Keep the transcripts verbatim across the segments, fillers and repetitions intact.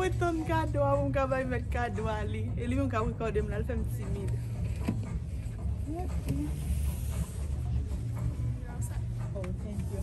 Mwen tann kado a pou m ka bay mèt kado a li. E li menm k ap rekòde m la, l fè m timid. Oh, thank you.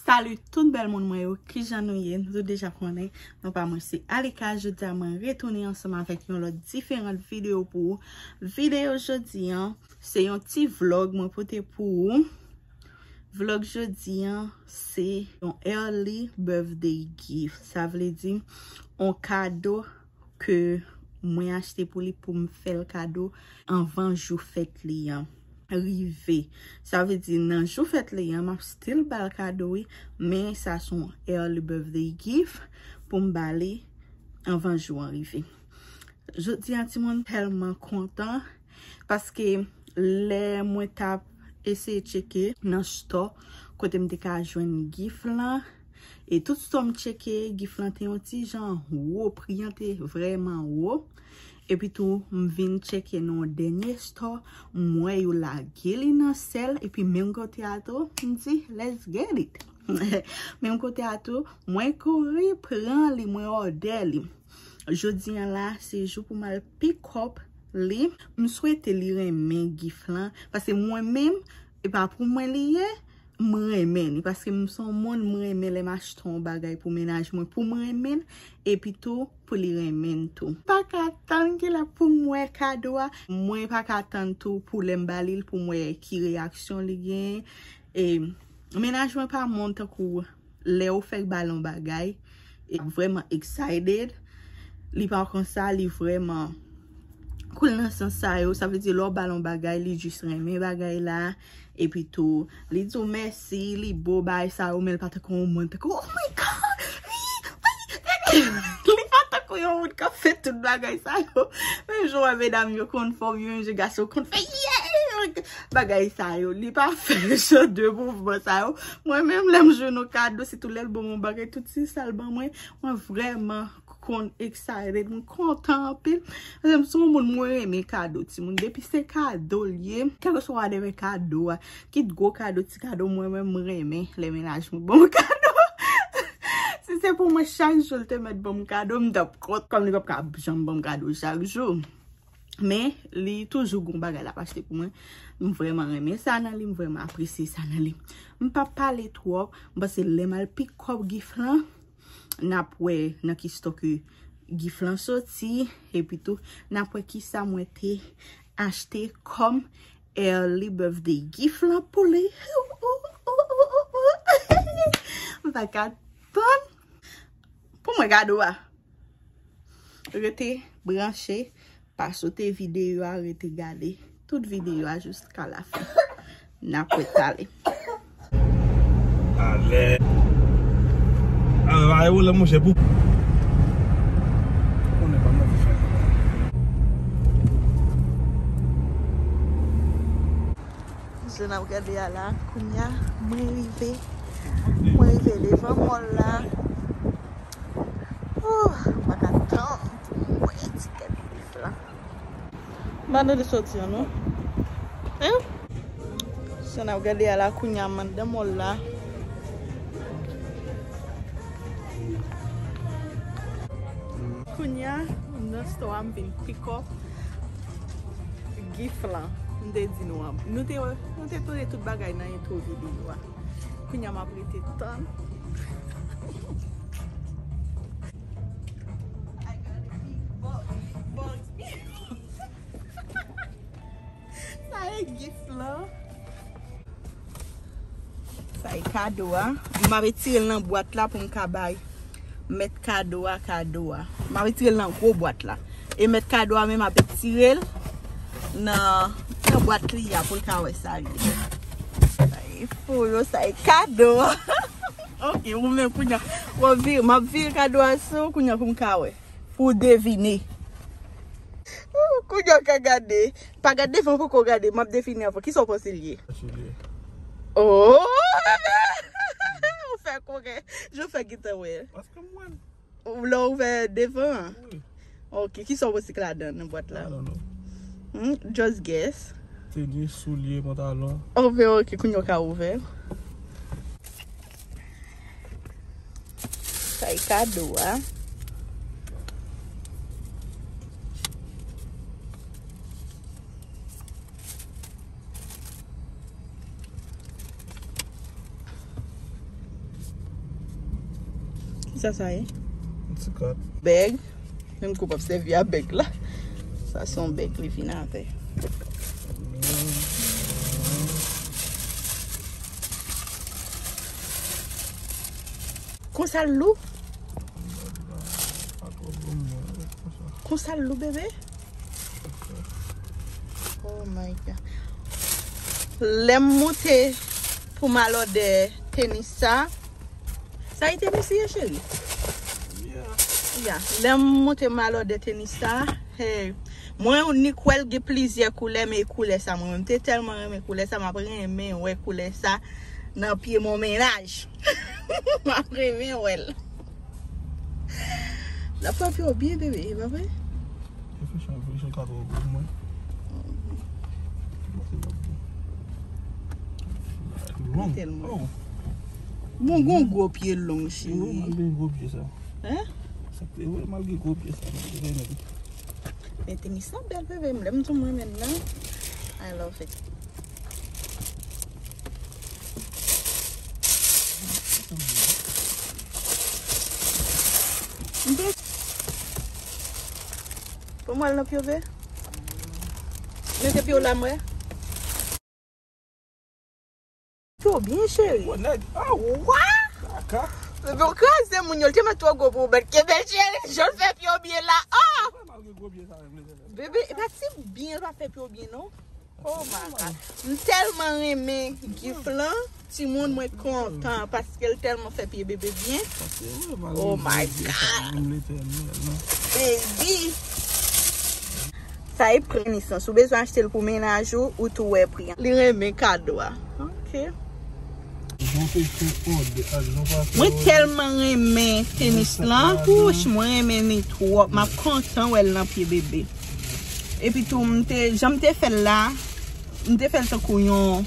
Salut tout bèl moun mwen yo, kijan nou ye? Nou tout deja konnen, non pa mwen se Alika. Jodi a mwen retounen ansanm avèk yon lòt diferan videyo pou ou. Videyo jodi an, se yon ti vlog mwen pote pou ou. Vlog jodi an, se yon early birthday gift. Sa vle di, yon kado ke mwen achte pou li pou m fè l kado anvan jou fèt li an rive. Sa vle di nan jou fèt li an, m ap still ba l kado wi, men sa se yon early birthday gift pou m ba li anvan jou an rive. Jodi a timoun tèlman kontan paske lè mwen t ap eseye tcheke nan store kote m te ka jwenn gift lan, e tout store m tcheke, gift lan te yon ti jan wo, pri an te vrèman wo. Epi tou, m vin tcheke nan yon dènye store, m wè yo lage li nan sèl, epi menm kote a tou, m di, let's get it. Menm kote a tou, mwen kouri pran li, mwen òdè li. Jodi an la, se jou pou m al pick up li. M swete li renmen gift lan, paske mwen menm, e pa pou mwen li ye, m renmen li, paske m se yon moun, m renmen lè m achte yon bagay pou mennaj mwen, pou m renmen l, epi tou, pou li renmen l tou. Pa ka tann kilè pou m wè kado a, mwen pa ka tann tou pou lè m ba li l, pou m wè ki reyaksyon li gen. E mennaj mwen pa moun tankou lè ou fèk ba l yon bagay, e vrèman excited. Li pa konsa, li vrèman cool nan sans sa yo. Sa vle di lè w ba l yon bagay, li jis renmen bagay la. Epi tou, li di w mèsi, li bo bagay sa yo, men li pa tankou yon moun tankou, oh my God, wi, wi. Li pa tankou yon moun k ap fè tout bagay sa yo. Men jan w wè medam yo konn fè w, men jan gason konn fè, yeah! Bagay sa yo. Li pa fè jan de mouvman sa yo. Mwen menm, lè m jwenn yon kado, sitou lè l ban m yon bagay, tout ti sa l ban mwen, mwen vrèman konn excited, mwen kontan anpil. Paske m se yon moun, mwen renmen kado, timoun. Depi se kado l ye, kèlkeswa whatever kado a, kit gwo kado, ti kado, mwen menm, mwen renmen lè mennaj mwen ban m kado. Si se pou mwen, chak jou l te mèt ban m kado, m t ap kont, kòm li p ap ka janm ban m kado chak jou. Men, li toujou gon bagay l ap achte pou mwen. M vrèman renmen sa nan li, m vrèman apresye sa nan li. M p ap pale twòp, m panse lè m al pick up gift lan, n ap wè nan ki store ke gift lan soti, epi tou, n ap wè kisa mwen te achte kòm early birthday gift lan pou li. M pa ka tann pou mwen kado a. Rete branche, pa sote videyo a, rete gade tout videyo a jiska lafen. N ap ret ale. Ale. Ale, ale, woule, monchè, pou. Konnen pa mwen fè. Jan n ap gade a la, kounya, mwen rive. Mwen rive devan mall la. Oh, m pa ka tann pou m wè tikèt liv la. M pa tande soti an, non. Hein? Jan n ap gade a la, kounya, m anndan mall la. Kounya, m nan store a, m vin pick up gift lan. M te di nou an. Nou te, nou te tande tout bagay nan intro videyo a. Kounya m ap rete tann. I got a big bug, big bug. Sa e gift lan. Sa e kado a. M ap retire l nan bwat la pou m ka bay mèt kado a kado a. M ap retire l nan gwo bwat la. E mèt kado a menm ap retire l nan, nan bwat li a pou l ka wè sa li ye. Sa e pou yo, sa e kado a. Ok, ou menm kounya. W ap vire, m ap vire kado a sou ou kounya pou m ka wè. Pou w devine. Ou, kounya w ka gade. Pa gade devan poko gade, m ap devine avan. Kisa w panse l ye? Atelier. Oh, bebe! Ou fè koken. Jan w fè gentan wè. Paske m wè l. Ou lè w ouvè devan an? Wi. Ok, kisa w panse k ladan nan bwat la? I don't know. Hmm, just guess. Teni, soulye, pantalon. Ouvè, ok, kounye a w ka ouvè. Sa e kado a. Kisa sa ye? Ti kat. Bèg. Menm kou p ap sèvi a bèg la. Sa se yon bèg li vin avè. Konsa l lou? Konsa l lou, bebe? Oh my God. Lè m moute pou m al òdè tenis sa. Sa e tenis li ye, cheri? Ya. Lè m moute m al òdè tenis sa, hey, mwen ni kwè l gen plizyè koulè, men koulè sa, mwen menm te tèlman renmen koulè sa, m ap renmen wè koulè sa nan pye mon mennaj. M ap renmen wè l. L ap frape w byen, bebe, e pa vre? Refleksyon, refleksyon ka twò gwo pou mwen. Long. Tèlman. Oh. Bon, gon gwo pye long, cheri. Wi, malgre gwo pye sa. Hein? Sa te vre, malgre gwo pye sa, mwen te renmen. Men tenis lan bèl, bebe. Lè m di w mwen renmen l la. I love it. Pou mwen, nan pye w, be? Mete pye w la, mwen. Pye w byen, cheri. Bon nèg. Aw. Wa? Kaka. Bon, kraze moun yo, l te mèt twò gwo pou w, bèt kenbe, cheri. Jan l fè pye w byen la. Oh! Bebe, e pa ti byen l pa fè pye w byen, non. Oh my God. M tèlman renmen gift lan. Timoun, mwen kontan paske l tèlman fè pye bebe byen. Oh my God. Baby. Sa e pran nisans. Ou bezwen achte l pou mennaj ou, ou tou wè pri an. Li renmen kado a. Ok. Mwen tèlman renmen tenis lan. Wouch, mwen renmen li twòp. M ap kontan wè l nan pye bebe. Epi tou, m te, jan m te fè l la, m te fè l tankou yon,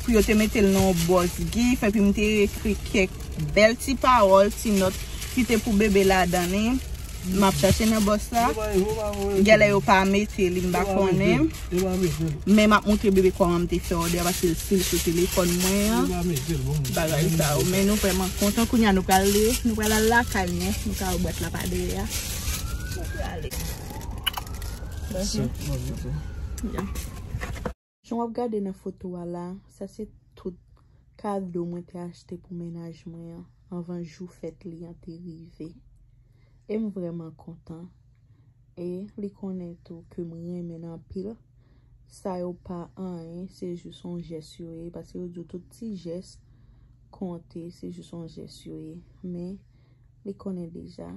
pou yo te mete l nan yon bòs gif, epi m te ekri kèk bèl ti pawòl, ti nòt ki te pou bebe ladan li. M ap chache nan bòs la. Genlè yo pa mete li, m pa konnen. Men m ap montre bebe kòman m te fè òdè a, paske l swiv sou telefòn mwen an. Bagay sa yo. Men nou vrèman kontan. Kounye a nou pral, nou pral al lakay nou. Nou ka wè bwat la pa dèyè a. Nou prale. Jan w ap gade nan foto a la, sa se tout kado mwen te achte pou mennaj mwen an anvan jou fèt li an te rive. E m vrèman kontan. E li konnen tou ke m renmen l anpil. Sa yo pa anyen, se jis yon jès yo ye, paske yo di w tout ti jès konte, se jis yon jès yo ye. Men, li konnen deja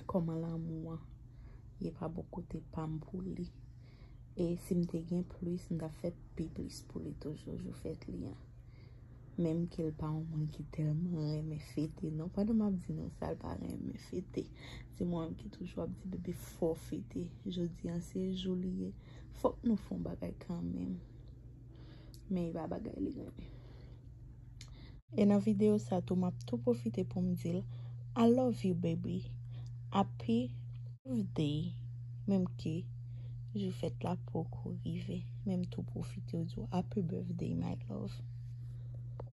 kòman lanmou an ye pa bò kote pa m pou li. E si m te gen plis, m t ap fè pi plis pou li toujou jou fèt li an. Menm ke l pa yon moun ki tèlman renmen fete, non. Pandan m ap di nou sa, l pa renmen fete. Se mwen menm ki toujou ap di, bebe, fò fete. Jodi an, se jou li ye. Fòk nou fè yon bagay kanmenm. Men e pa bagay li renmen. E nan videyo sa tou, m ap tou pwofite pou m di l, I love you, baby. Happy birthday. Menm ke jou fèt la poko rive. Men m tou pwofite di w, happy birthday, my love.